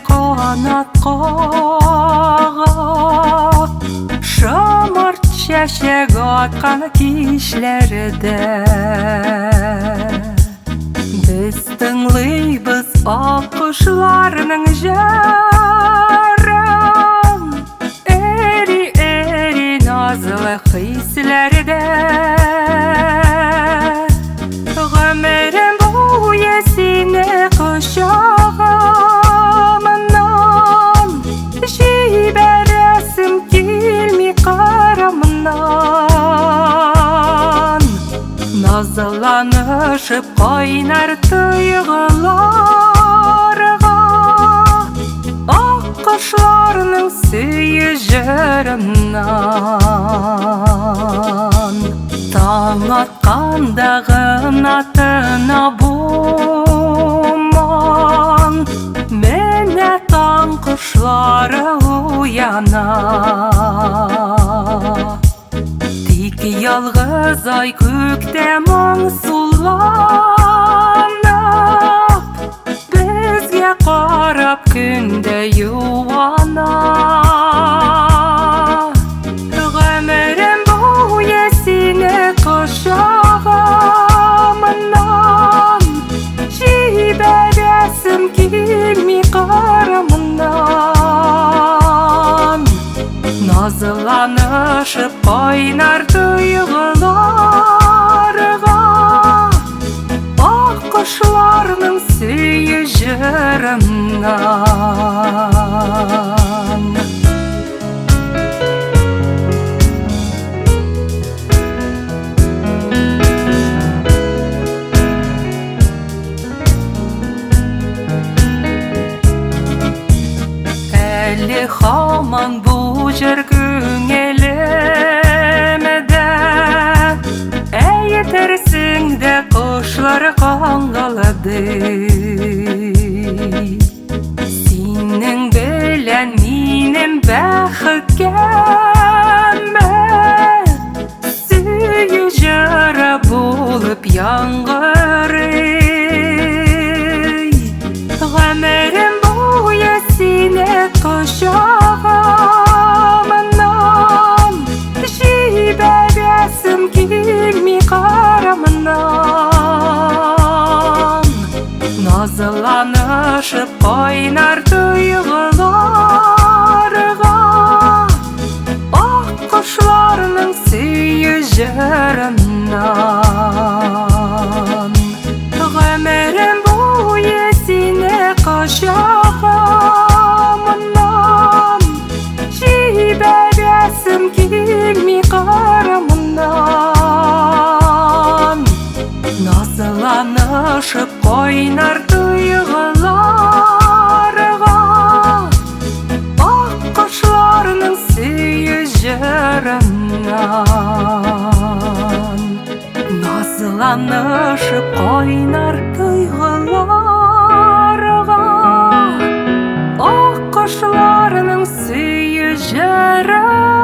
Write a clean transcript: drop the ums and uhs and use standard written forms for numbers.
Канат кага. Шомырт чәчәк аткан кичләрдә без тыңлыйбыз аккошларның җырын. Эри-эри назлы хисләрдә. Гомерем буе сине кочагымнан җибәрәсем килми карамнан. Назланышып кайнар тойгыларга ак кошларның сөю җырыннан. Таң атканда гына тына бу моң, менә таң кошлары уяна. Тик ялгыз ай күктә моңсуланып, безгә карап көндә юана. Гомерем буе сине кочагымнан җибәрәсем килми карымнан. Назланышып кайнар тойгыларга ак кошларның сөю җырыннан. Әле һаман бу җыр күңелемдә, әйтерсең дә кошлар каңгылды. Синең белән минем бәхеткәме сөю җыры булып яңгырый. Гомерем буе сине кочагымнан җибәрәсем килми карамнан. Назланышып кайнар тойгыларга ак кошларның сөю җырыннан. Гомерем буе сине кочагымнан җибәрәсем килми карымнан. Назланышып кайнар тойгыларга ак кошларның сөю җырыннан. Назланышып кайнар тойгыларга ак кошларның сөю җырыннан.